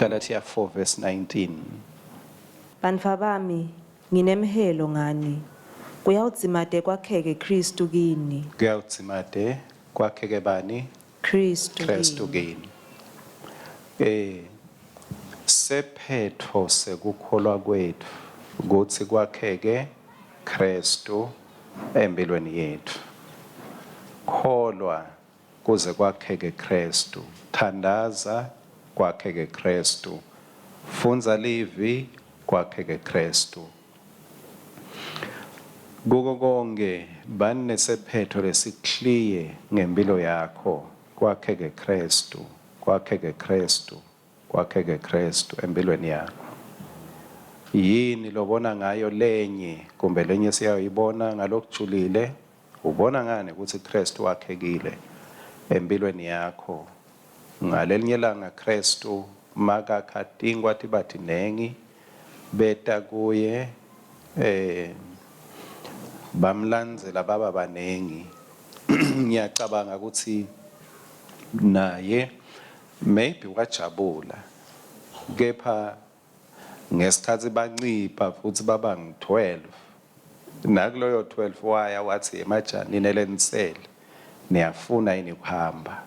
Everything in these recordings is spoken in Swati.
Galatia 4 verse 19. Bantfwabami, nginemhelo ngani, kuyawudzimate kwakheke Khristu kini. Kuyawudzimate kwakheke bani? Khristu Kristu kini. kini. Sephetho sekukholwa kwetfu kutsi kwakheke Kristu empilweni yetfu. Kholwa kuze kwakheke Kristu. Thandaza kwakheke Kristu. Fundza livi kwakheke Kristu. Kuko konke bani nesephetho lesikliye ngempilo yakho kwakheke Kristu, kwakheke Kristu, kwakheke Kristu empilweni yakho. Yini lobona ngayo lenye kumbe lenye siyayibona ngalokujulile? Ubona ngani ukuthi Kristu wakhekile empilweni yakho? Ngalelinye langa Kristu makakha tinkwa tiba tinengi beta kuye bamlandzela baba banengi. Ngiyacabanga ukuthi naye maybe wajabula, kepha ngesikhathi bancipha futhi baba ngu-12, nakuloyo 12 waya wathi emajani nelenisele niyafuna yini kuhamba?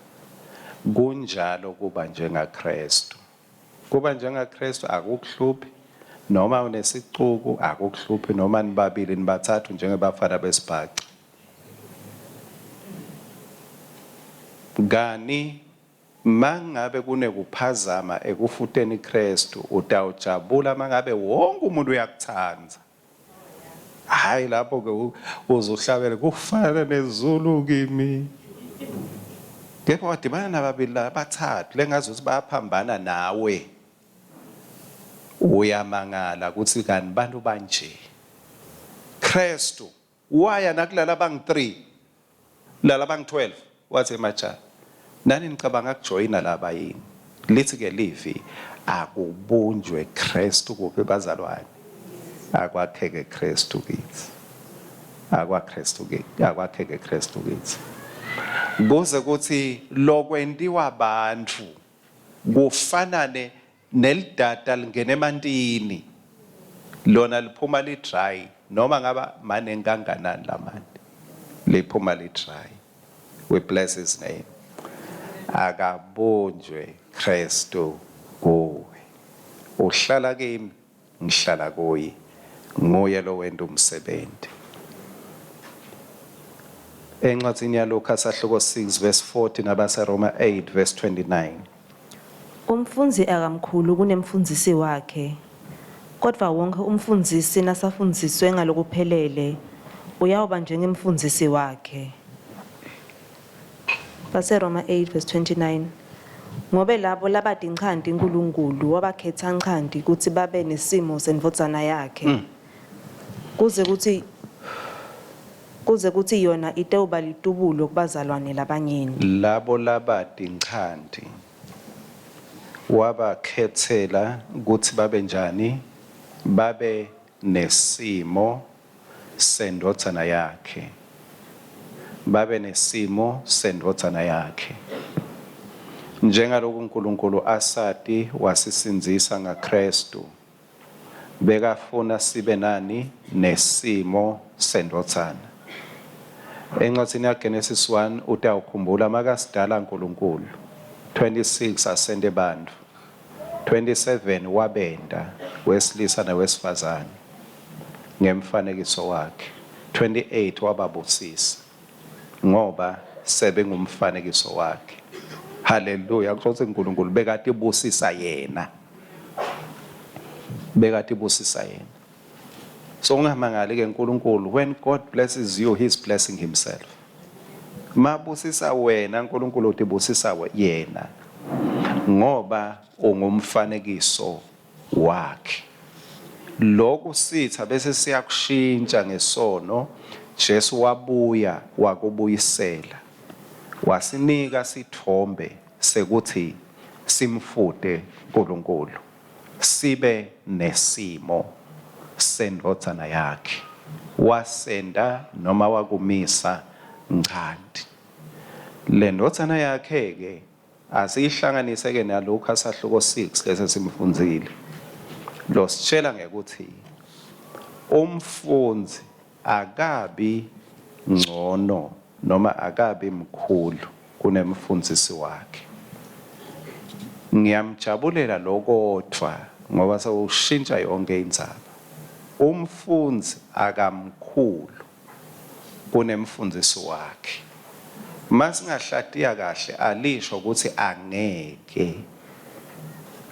Kunjalo kuba njengaKristu. Kuba njengaKristu akukuhluphi noma unesicuku, akukuhluphi noma nibabili nibathathu njengebafana besibhaca. Kani mangabe kunekuphazama ekufuteni Kristu, utawujabula mangabe wonke umuntu uyakutsandza. Hayi lapho ke uzuhlabele kufana nezulu kimi. Kepha wadibana nababili labathathu lengazi ukuthi bayaphambana nawe. Uyamangala ukuthi kanti bantu banje. Kristu waya nakulala bang 3 lala bang 12 wathi emajaha nani nicabanga kujoyina laba yini? Lithi ke livi akubunjwe Kristu kuphi bazalwane? Akwakheke Kristu kithi. AkwaKristu kithi, akwakheke Kristu kithi. Kuze kuthi lokwentiwa abantu kufanane nelidata lingena emantini, lona liphuma li-dry noma ngaba maningi kanganani lamanti, liphuma li-dry. We bless his name. Akabunjwe Kristu kuwe. Uhlala kimi, ngihlala kuye. Nguye lowenta umsebenzi. Encwadzini yaLuka sahluko 6 verse 40 nabaseRoma 8 verse 29. Umfundzi akamkhulu kunemfundzisi wakhe, kodvwa wonkhe umfundzisi nasafundziswe ngalokuphelele uyawuba njengemfundzisi wakhe. BaseRoma 8 verse 29. Ngobe labo labatinchanti uNkulunkulu wabakhetha nchanti kutsi babe nesimo sendvodzana yakhe. Kuze kutsi yona itewuba litubulo kubazalwane labanyenti. Labo labatinchanti wabakhetsela kutsi babe njani? Babe nesimo sendvodzana yakhe. Babe nesimo sendvodzana yakhe. Njengaloku uNkulunkulu asati wasisindzisa ngaKristu, bekafuna sibe nani? Nesimo sendvodzana. Encwadzini yaGenesis 1 utawukhumbula makasidala uNkulunkulu 26 asente bantfu, 27 wabenta wesilisa newesifazane ngemfanekiso wakhe, 28 wababusisa ngoba sebengumfanekiso wakhe. Haleluya! Kusho uNkulunkulu bekatibusisa yena, bekatibusisa yena. So ungamangali ke uNkulunkulu, when God blesses you, he's blessing himself. Mabusisa wena uNkulunkulu utibusisa yena, ngoba ungumfanekiso wakhe. Lokhu sitha bese siyakushintsha ngesono. Jesu wabuya wakubuyisela, wasinika sithombe sekuthi simfute uNkulunkulu, sibe nesimo sendvodzana yakhe. Wasenda noma wakumisa nchanti le ndvodzana yakhe ke. Asiyihlanganise ke naLuka sahluko 6 lese simfundzile. Lositshela ngekuthi umfundzi akabi ngcono noma akabi mkhulu kunemfundzisi wakhe. Ngiyamjabulela lokodvwa ngoba sewushintsha yonke indzaba. Umfundzi akamkhulu kunemfundzisi wakhe. Masingahlatiya kahle alisho ukuthi angeke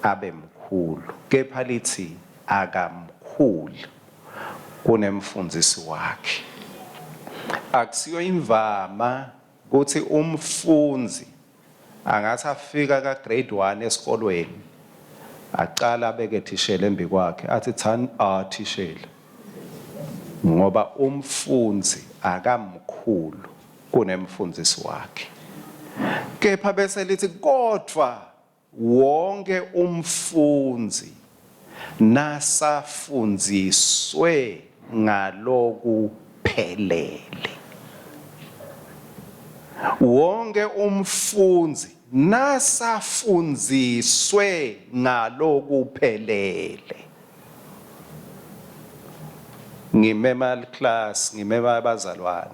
abe mkhulu, kepha lithi akamkhulu kunemfundzisi wakhe. Akusiyo imvama kutsi umfundzi angathi afika ka grade 1 esikolweni acala abeke thishela embikwakhe athi thani a thishela ngoba umfundzi akamkhulu kunemfundzisi wakhe kepha bese lithi kodvwa Wonke umfundzi nasafundziswe ngalokuphelele. Wonke umfundzi nasafundziswe ngalokuphelele. Ngimema liclass, ngimema abazalwane.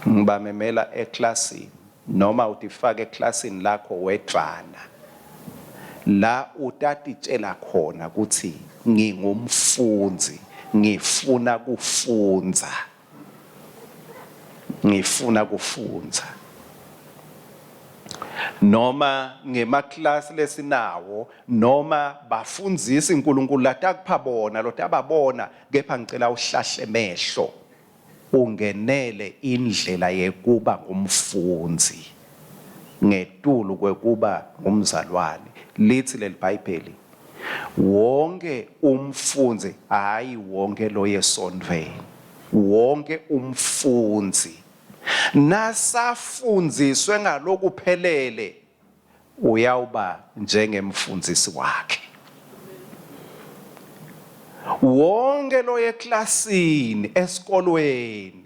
Ngibamemela eclassini. Noma utifake eklasini lakho wedvwana la utatitjela khona kutsi ngingumfundzi ngifuna kufundza ngifuna kufundza noma ngemaklasi lesinawo noma bafundzisi uNkulunkulu latakupha bona lotababona kepha ngicela uhlahle mehlo Ungenele indlela yekuba ngumfundzi ngetulu kwekuba ngumzalwane. Litsi leliBhayibheli, Wonkhe umfundzi, hhayi wonkhe loye esontfweni, wonkhe umfundzi nasafundziswe ngalokuphelele uyawuba njengemfundzisi wakhe. Wonke loye eklasini esikolweni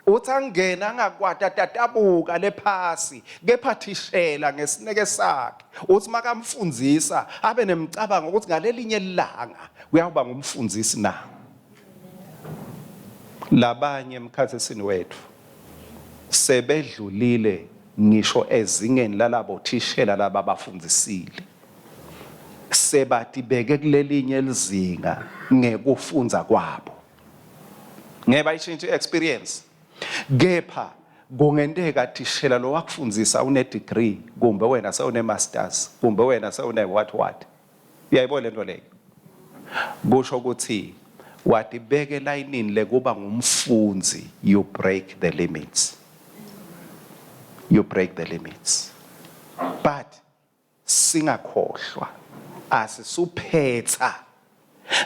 uthi angena angakwati atatabuka lephasi kepha thishela ngesineke sakhe uthi makamfundzisa abe nemicabango ukuthi ngalelinye ilanga uyawuba ngumfundzisi na labanye emkhatsisini wethu sebedlulile ngisho ezingeni lalabo thishela lababafundzisile sebatibeke kulelinye lizinga ngekufundza kwabo ngeke bayishintshe i-experience kepha kungenteka thishela lowakufundzisa une-degree kumbe wena sewune-masters kumbe wena sewune-what what Uyayibona lento leyo? Kusho ukuthi watibeka elayinini lekuba ngumfundzi, you break the limits. You break the limits. But singakhohlwa asisuphetsa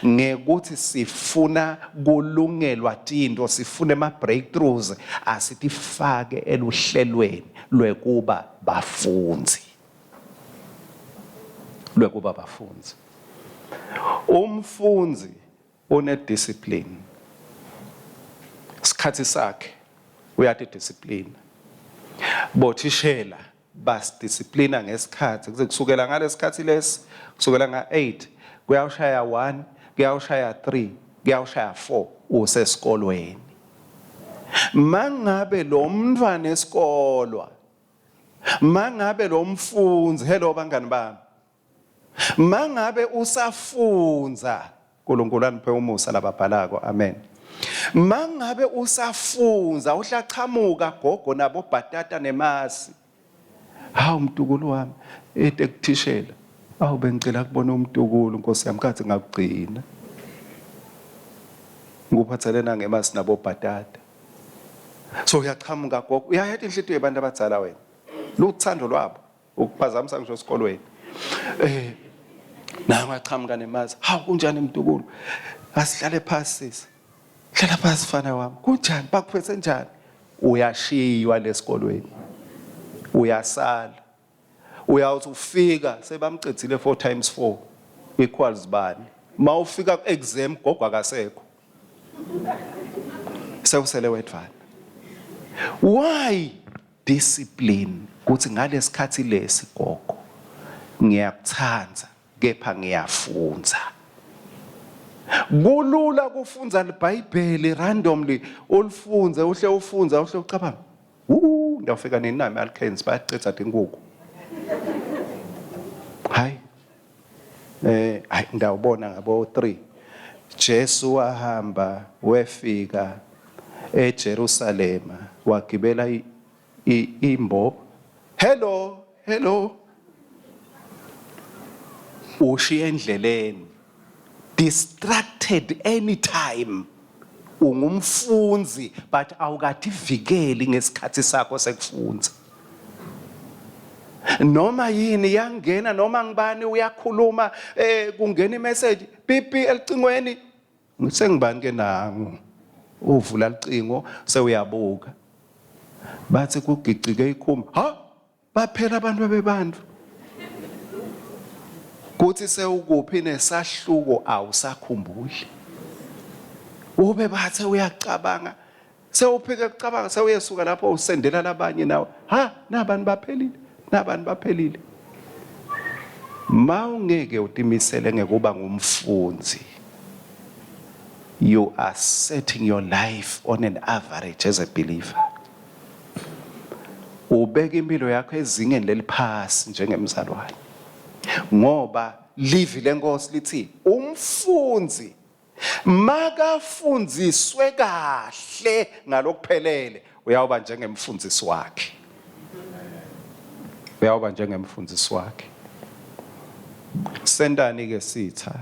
ngekuthi sifuna kulungelwa tinto sifuna ema breakthroughs asitifake eluhlelweni lwekuba bafundzi lwekuba bafundzi. Umfundzi une discipline. Sikhathi sakhe uyati discipline. Bothishela basidisciplina ngesikhathi kuze kusukela ngalesikhathi lesi kusukela nga-8 kuyawushaya 1 kuyawushaya 3 kuyawushaya 4 usesikolweni mangabe lo mntwana esikolwa Mangabe lo mfundzi, hello bangani bami. Mangabe usafundza, uNkulunkulu aniphe umusa lababhalako, amen. Mangabe usafundza uhlachamuka gogo nabo bhatata nemasi. Hawu mtukulu wami, ete kuthishela. Awu bengicela kubona umtukulu Nkosi yami kathi ngakugcina. Ngikuphathele nangemasi nabo bhatata. So uyachamuka gogo, uyayati inhlitiyo yabantu abadzala wena. Luthando lwabo ukuphazamisa ngisho esikolweni. Eh nangu achamuka nemazi. Hawu kunjani mtukulu? Asihlale phasi sisi. Hlala phasi mfana wami. Kunjani? Bakuphethe njani? Uyashiywa lesikolweni. Uyasala. Uyawuthi ufika sebamcedzile 4 times 4 equals bani. Mawufika ku exam gogo akasekho. Sewusele wedvwana. Why? discipline kuthi ngalesikhathi lesi gogo ngiyakuthanda kepha ngiyafundza. Kulula kufundza liBhayibheli randomly ulifunze uhle ufunza uhle ucabanga. Wuu ndawufika nini nami Alkens bayacetha tinkukhu. Hayi. Eh hayi ndawubona ngabo 3. Jesu wahamba wefika eJerusalema wagibela imbo. Hello, hello. Ushiye endleleni. Distracted anytime. Ungumfundzi but awukativikeli ngesikhathi sakho sekufundza. Noma yini yangena noma ngibani uyakhuluma eh kungena imessage pipi elicingweni sengibani ke nangu uvula licingo sewuyabuka bathi kugicike ikhumbi ha Baphela abantu bebantu. Kuthi sewukuphi nesahluko awusakhumbuli. Ube bathe uyacabanga sewuphike kucabanga sewuyesuka lapho usendela labanye nawe. Ha nabantu baphelile, nabantu baphelile. Mawungeke utimisele ngekuba ngumfundzi. You are setting your life on an average as a believer. Ubeka impilo yakho ezingeni leliphasi njengemzalwane. Ngoba livi lenkosi lithi umfundzi makafundziswe kahle ngalokuphelele uyawuba njengemfundisi wakhe. Uyawuba njengemfundisi wakhe. Sentani ke sitha?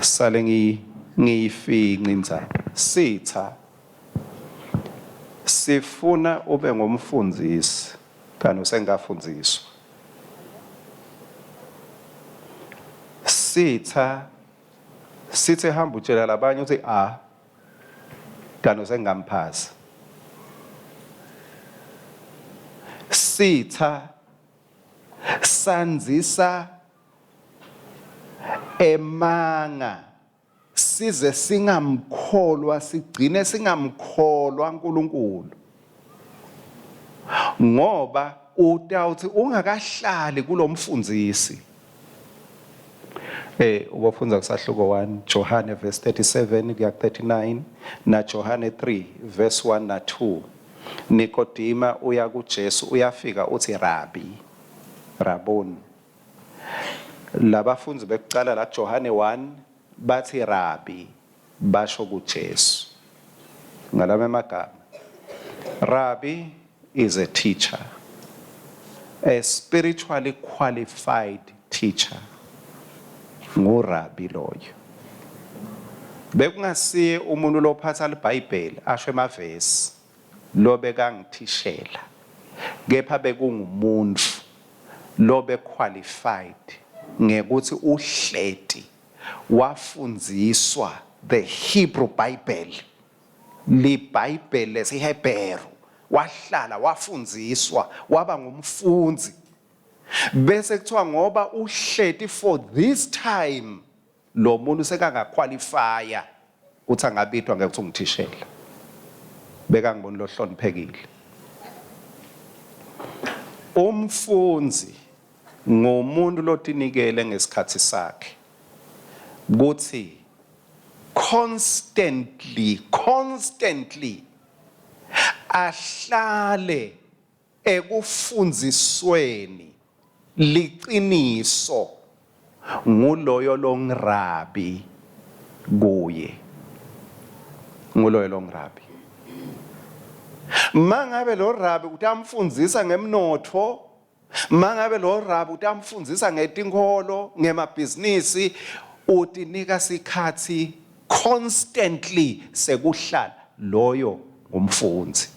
Sale ngiyifinqa indzaba. Sitha Sifuna ube ngumfundzisi kanti usengafundziswa. Sitha sithi hamba utshela labanye uthi a kanti usengamphasi. Sitha sandzisa emanga size singamkholwa sigcine singamkholwa uNkulunkulu ngoba utawuthi ungakahlali kulomfundzisi eh ubofundza kusahluko 1 Johane verse 37 kuya 39 na Johane 3 verse 1 na 2 Nikodima uya kuJesu uyafika uthi Rabi Raboni Labafundzi bekucala la Johane 1 bathi Rabi basho kuJesu. Ngalama emagama Rabbi is a teacher, a spiritually qualified teacher. NguRabi loyo. Bekungasiye umuntu lophatha liBhayibheli asho emavesi lobekangithishela kepha bekungumuntfu lobe qualified ngekutsi uhleti wafundziswa the Hebrew Bible liBhayibheli lesiHebheru wahlala wafundziswa waba ngumfundzi bese kuthiwa ngoba uhleti for this time Lo muntu sekangakhwalifaya ukuthi angabitwa ngekuthi ungithishela. Bekangibona lohloniphekile. Umfundzi ngumuntu lotinikele ngesikhathi sakhe kutsi constantly constantly ahlale Ekufundzisweni liciniso nguloyo longrabi kuye. Nguloyo longrabi. Mangabe lo rabi utamfundzisa ngemnotfo, mangabe lo rabi utamfundzisa ngetinkholo, ngemabhizinisi, utinika sikhatsi constantly sekuhlala loyo ngumfundzi.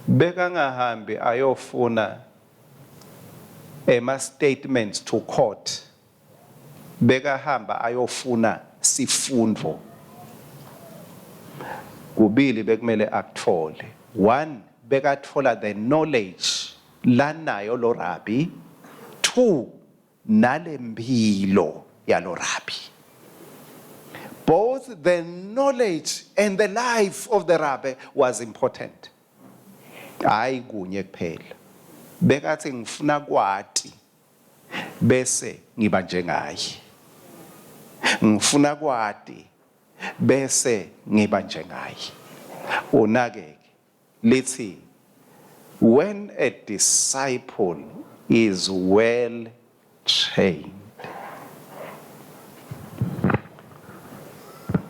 Bekangahambi ayofuna ema statements to court bekahamba ayofuna sifundvo kubili bekumele akutfole one bekatfola the knowledge lanayo lo rabbi two nalemphilo yalo rabbi. Both the knowledge and the life of the rabbi was important. Hayi kunye kuphela. Bekathi ngifuna kwati bese ngiba njengaye. Ngifuna kwati bese ngiba njengaye. Unakeke lithi when a disciple is well trained.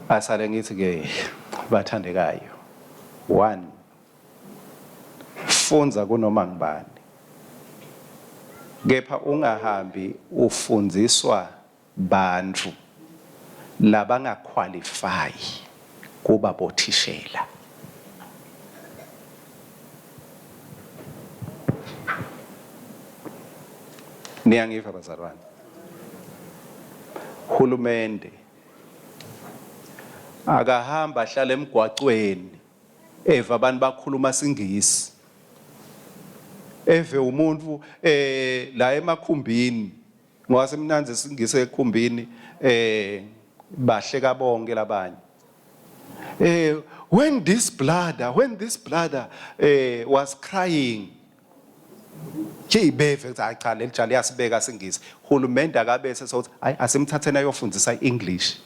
Asale ngithi ke bathandekayo. One fundza kunoma ngibani. Kepha ungahambi ufundziswa bantfu labangakhwalifayi kuba bothishela. Niyangiva bazalwane? Hulumende akahamba ahlale emgwacweni eva abantu bakhuluma singisi eve umuntu eh la emakhumbini ngoba semnanzi singise ekhumbini eh bahleka bonke labanye eh when this brother when this brother eh was crying Hey beve ukuthi hayi cha leli jali yasibeka singisi hulumende akabese sokuthi hayi asimthatheni ayofundisa iEnglish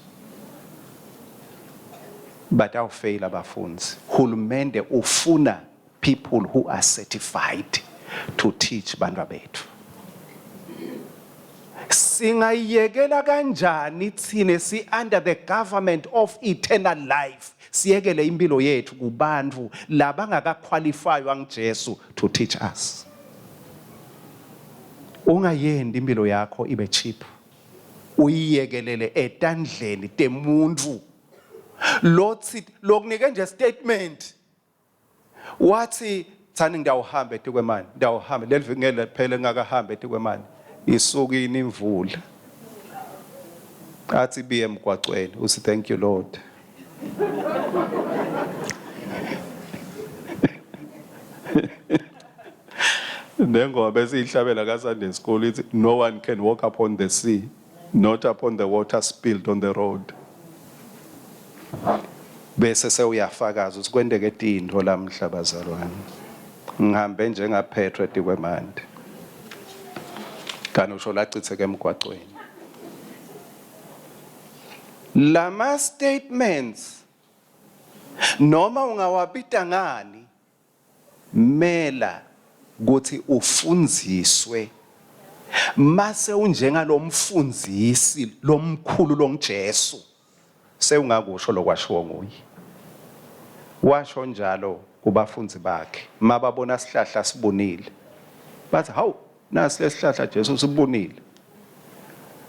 batawufeyila abafundi hulumende ufuna people who are certified to teach bantwa bethu singayiyekela kanjani thina si under the government of eternal life siyekele impilo yethu kubantu labangakaqualifywa nguJesu to teach us ungayendi impilo yakho ibe cheap uyiyekelele etandleni temuntu lothi lokunike nje statement Wathi thani ngiyawuhamba etikwemani, ngiyawuhamba leli viki ngeke liphele ngingakahambi etikwemani. Isukini imvula. Athi biye emgwacweni, uthi thank you Lord. Nengoma besiyihlabela ka Sunday school ithi no one can walk upon the sea not upon the water spilled on the road. Bese sewuyafakaza ukuthi kwenteke tintfo lamhla bazalwane. Ngihambe njengaPetro etikwemanti. Kanti usho lacitseke emgwacweni. Lama statements noma ungawabita ngani Mela kutsi ufundziswe mase unjengalomfundzisi lomkhulu longuJesu sewungakusho lokwashiwo nguye. Washo njalo kubafundzi bakhe mababona sihlahla sibunile. Batsi, Hawu, nasi lesihlahla Jesu sibunile.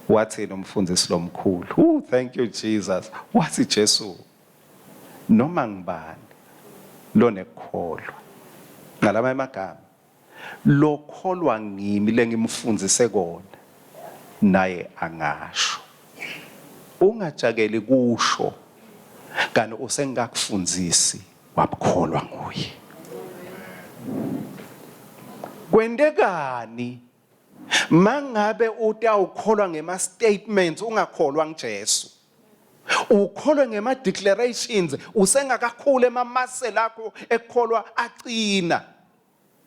Wathini umfundzisi lomkhulu? Ooh, thank you Jesus. Watsi Jesu, Noma ngubani lonekukholwa, ngalamanye emagama, lokholwa ngimi lengimfundzise kona, naye angasho. Ungajakeli kusho kani usengikakufundzisi wabukholwa nguye. Kwentekani mangabe utawukholwa ngema statements ungakholwa nguJesu? Ukholwe ngema declarations usengakakhula emamasela akho ekukholwa acina.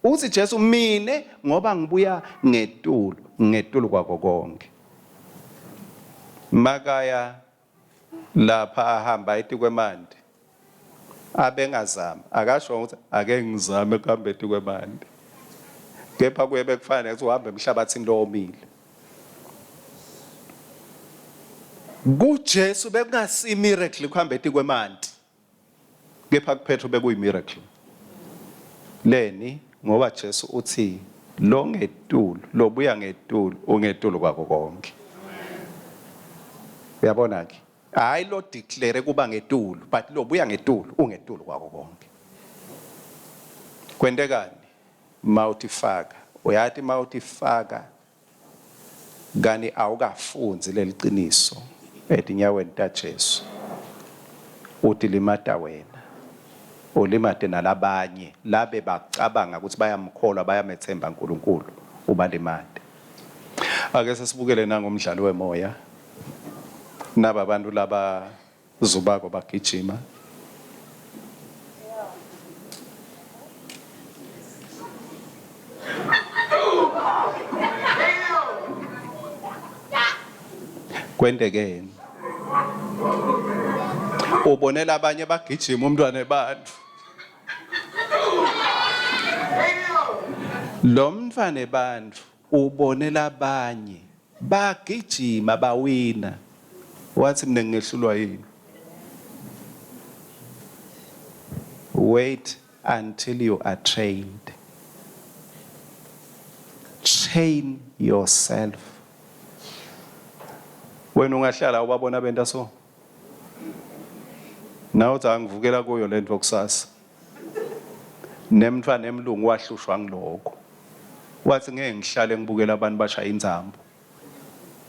Uthi Jesu mine ngoba ngibuya ngetulu ngetulu kwako konke. Makaya lapha ahamba etikwemanti abengazama akasho ukuthi ake ngizame kuhamba etikwemanti kepha kuye bekufanele ukuthi uhambe emhlabathini lowomile kuJesu bekungasi miracle kuhamba etikwemanti kepha kuPetro bekuyi miracle leni ngoba Jesu uthi lo ngetulu lobuya ngetulu ungetulu kwako konke uyabona ke hayi lo declare kuba ngetulu but lobuya ngetulu ungetulu kwako konke kwentekani mawutifaka uyati mawutifaka kani awukafundzi leliciniso etinyaweni taJesu utilimata wena ulimate nalabanye labe bacabanga ukuthi bayamkholwa bayamethemba uNkulunkulu ubalimate ake sesibukele nangomdlalo wemoya naba bantu laba. Zubako bagijima. Kwentekeni? Ubonela abanye bagijima umntwana ebantu. Lo mntwana ebantu ubonela abanye bagijima bawina. Wathi mina ngingehlulwa yini? Wait until you are trained. Train yourself. Wena ungahlala ubabona benta so. Nawe uthi angivukela kuyo lento kusasa. Nemntwana emlungu wahlushwa ngilokho. Wathi ngeke ngihlale ngibukela abantu bashaya inzambo.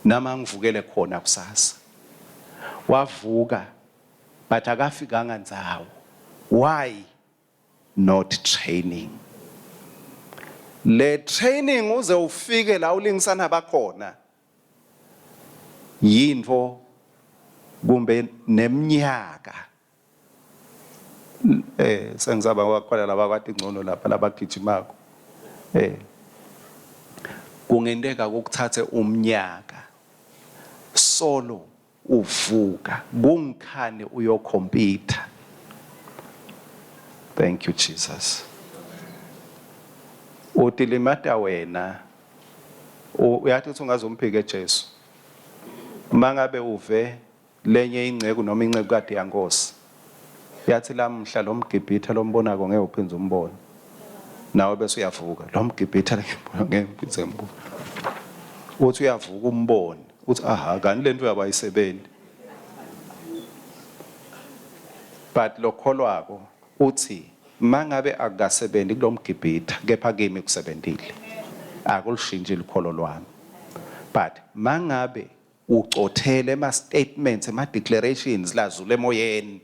Nami angivukele khona kusasa. Wavuka but akafikanga ndzawo. Why not training? Le training uze ufike la ulingisana bakhona yintfo kumbe neminyaka eh sengisaba ngoba laba kwati ngcono lapha labagijimako eh kungenteka kukuthathe umnyaka solo uvuka kungikhani uyokhompyutha thank you Jesus utilimata wena uyathi uthi ungazumphike Jesu mangabe uve Lenye inceku noma incekukati yaNkosi yatsi, Lamuhla lomGibhithe lombonako ngeke uphindze umbone. Nawe bese uyavuka, lo mGibhithe lengimbona ngeke ngiphindze ngimbone. Uthi uyavuka umbone, uthi aha, kani lento yabayisebenti. But lokholwako uthi mangabe akukasebenzi kulomGibhithe kepha kimi kusebentile. Akulushintshi likholo lwami. But mangabe Ucothele ema statements ema declarations lazula emoyeni.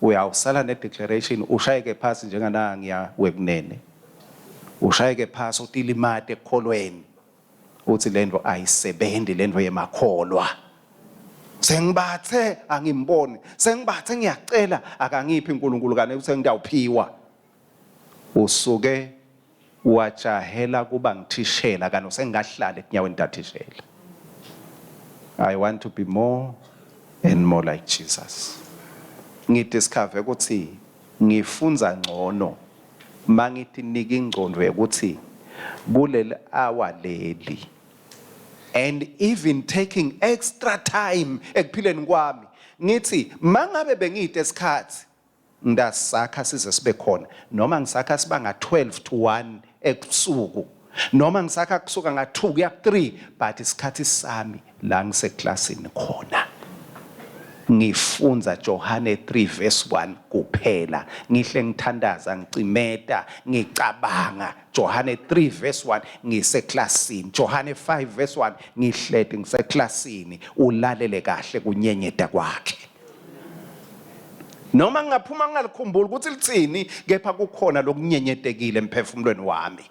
Uyawusala ne declaration ushayeke phasi njenganangiya wekunene. Ushayeke phasi utilimate ekukholweni. Uthi lento ayisebenzi lento yemakholwa. Sengibathe angimboni, sengibathe ngiyacela akangiphi uNkulunkulu kane uthe ngitawuphiwa. Usuke wajahela kuba ngithishela kani usengahlala etinyaweni tathishela. I want to be more and more like Jesus. Ngidiscover ukuthi ngifundza ngcono mangitinika ingcondo yokuthi kuleli hour leli and even taking extra time ekuphileni kwami ngithi mangabe bengide isikhathi Ngisakha size sibe khona noma ngisakha siba nga-12 to 1 ebusuku noma ngisakha kusuka nga-2 kuya ku-3 but isikhathi sami la ngiseklasini khona ngifunza Johane 3 verse 1 kuphela ngihle ngithandaza ngicimeta ngicabanga Johane 3 verse 1 ngiseklasini Johane 5 verse 1 ngihleti ngiseklasini ulalele kahle kunyenyeta kwakhe Noma ngingaphuma ngingalikhumbuli ukuthi lithini kepha kukhona lokunyenyetekile emphefumulweni wami.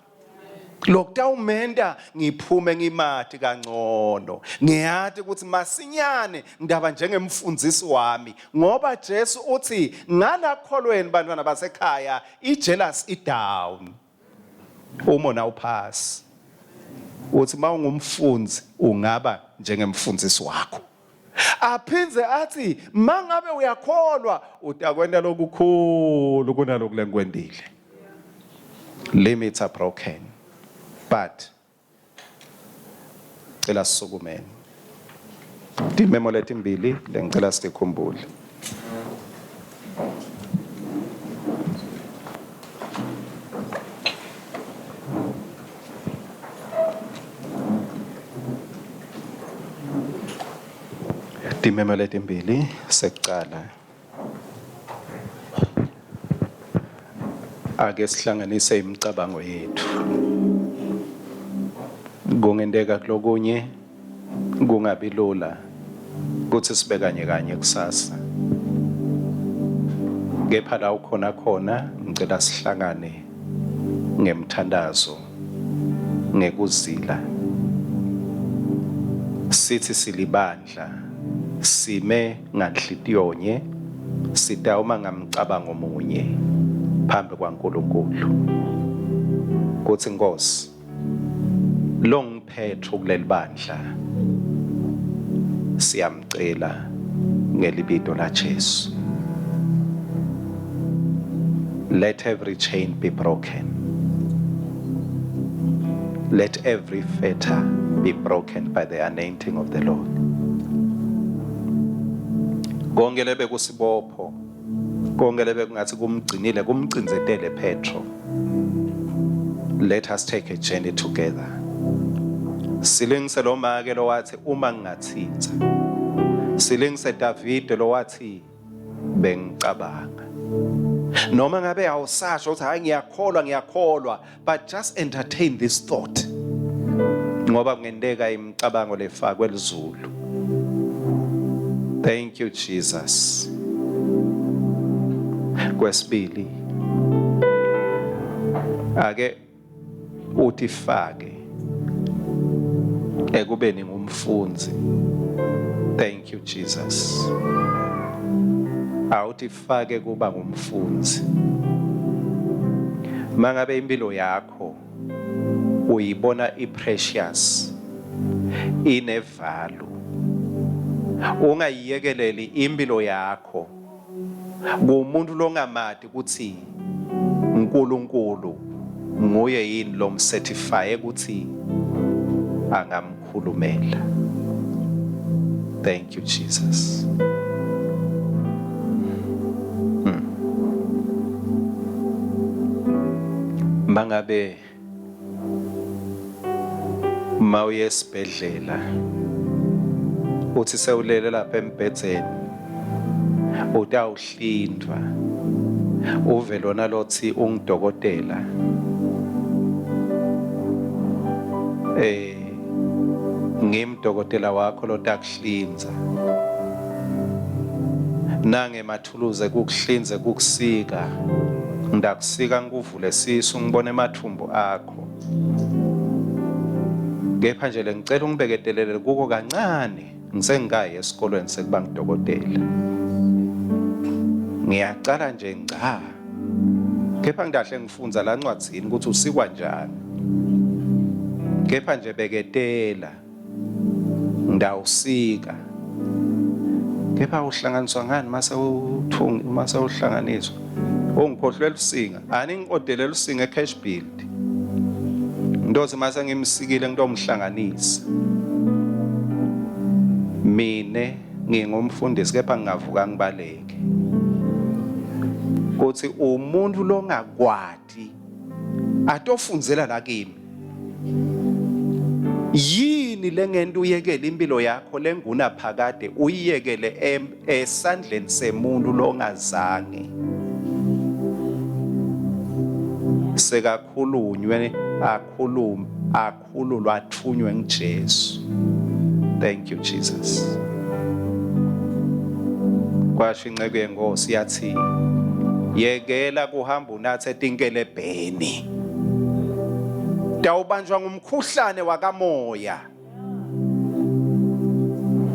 Lokutawumenta ngiphume ngimati kangcono. Ngiyati ukuthi masinyane ngidaba njengemfundisi wami ngoba Jesu uthi ngalakholweni bantwana basekhaya ijealous idown. Umona uphasi. Uthi mawungumfundzi ungaba njengemfundisi wakho. Aphindze athi mangabe uyakholwa utakwenta lokukhulu kunaloku lengikwentile. Limits are broken. But cela sisukumeni. Timemo letimbili lengicela sitikhumbule. Timemo letimbili sekucala. Ake sihlanganise imicabango yethu. Kungenteka kulokunye kungabi lula kutsi sibe kanye kanye kusasa. Kepha la ukhona khona ngicela sihlangane ngemthandazo ngekuzila. Sithi silibandla. Sime nganhlitiyonye, sitawuma ngamcabango munye phambi kwaNkulunkulu. Kuthi Nkosi, longiphethe kuleli bandla siyamcela ngelibito laJesu. Let every chain be broken. Let every fetter be broken by the anointing of the Lord. Konke lebekusibopho, konke lebekungathi kumgcinile, kumcinzetele Petro. Let us take a journey together. Silingise lo make lowathi uma ngingathintha. Silingise Davide lowathi bengicabanga. Noma ngabe awusasho ukuthi hayi ngiyakholwa ngiyakholwa but just entertain this thought. Ngoba kungenteka imicabango lefakwe lizulu. Thank you Jesus. Kwesibili ake utifake ekubeni ngumfundzi. Thank you Jesus. Awutifake kuba ngumfundzi. Mangabe impilo yakho uyibona iprecious inevalue ungayiyekeleli impilo yakho kumuntu longamati ukuthi uNkulunkulu nguye yini lomcertifye ukuthi angamkhulumela. Thank you Jesus. Mangabe mawuye esibhedlela uthi sewulele lapha embhedzeni utawuhlindwa uve lona lothi ungidokotela eh ngimdokotela wakho lotakuhlinza nange emathuluzi ekukuhlinze kukusika ngidakusika ngikuvule sisu ngibone emathumbu akho kepha nje lengicela ungibeketelele kuko kancane ngisengikayi esikolweni sekuba ngidokotela ngiyacala nje ngca kepha ngidahle ngifunza la ncwadzini ukuthi usikwa njani kepha nje beketela Ngidawusika. Kepha uhlanganiswa ngani mase uthungi mase uhlanganiswa? Ungikhohlwe lusinga. Ani ngiodele lusinga ecash build. Ndothi mase ngimsikile ngitomhlanganisa. Mine ngingumfundisi kepha ngingavuka ngibaleke. Kuthi umuntu longakwati atofundzela la kimi. Yini lengenta uyekele impilo yakho lenguna phakade uyiyekele esandleni semuntu longazange sekakhulunywe akhulume akhululwa athunywe nguJesu. Thank you Jesus. Kwasho inceku yenkosi yathi yekela kuhamba unathe tinkelebheni tawubanjwa ngumkhuhlane wakamoya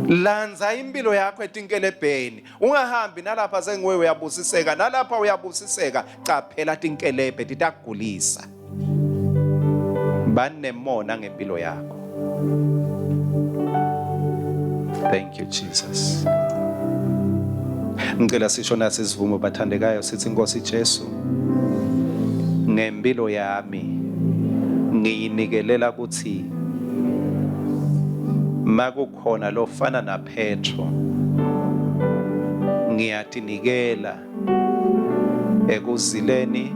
lanza impilo yakho etinkelebheni ungahambi nalapha senguwe uyabusiseka nalapha uyabusiseka caphela tinkelebhe titakugulisa banemona ngempilo yakho. Thank you Jesus. Ngicela sisho nasi isivumo bathandekayo sithi Nkosi Jesu ngempilo yami ngiyinikelela ukuthi makukhona lofana naPetro ngiyatinikela ekuzileni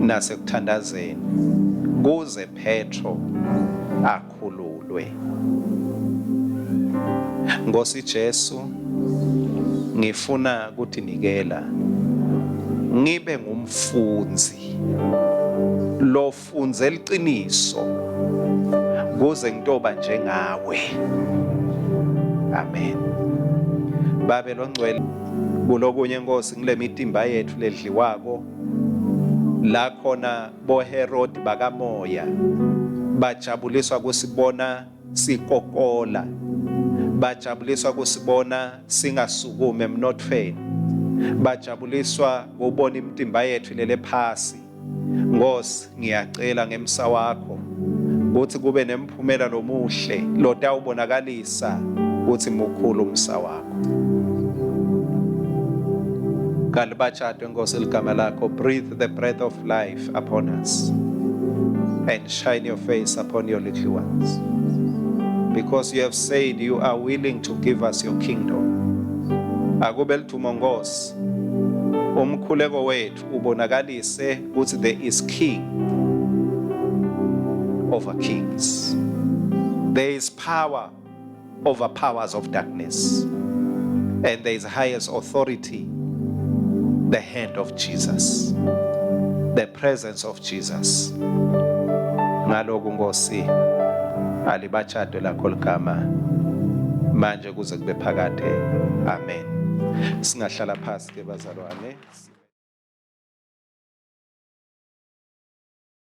nasekuthandazeni kuze Petro akhululwe. Nkosi Jesu, ngifuna kutinikela ngibe ngumfundzi lofunze liciniso kuze ngitoba njengawe. Amen. Babe longcwele kulokunye Nkosi ngilemitimba yethu ledliwako la khona boHerodi bakamoya bajabuliswa kusibona sikokola. Bajabuliswa kusibona singasukumi emnothweni. Bajabuliswa kubona imitimba yethu ilele phasi. Nkosi, ngiyacela ngemsa wakho kutsi kube nemphumela lomuhle lotawubonakalisa kutsi mukhulu umsa wakho. Kalibatshadwe Nkosi ligama lakho, breathe the breath of life upon us and shine your face upon your little ones. Because you have said you are willing to give us your kingdom. Akube lidvumo Nkosi. Umkhuleko wethu ubonakalise ukuthi there is king over kings. There is power over powers of darkness. And there is highest authority, the hand of Jesus, the presence of Jesus. Ngalokhu Nkosi alibatshadwe lakho ligama manje kuze kube phakade. Amen. Singahlala phasi ke bazalwane.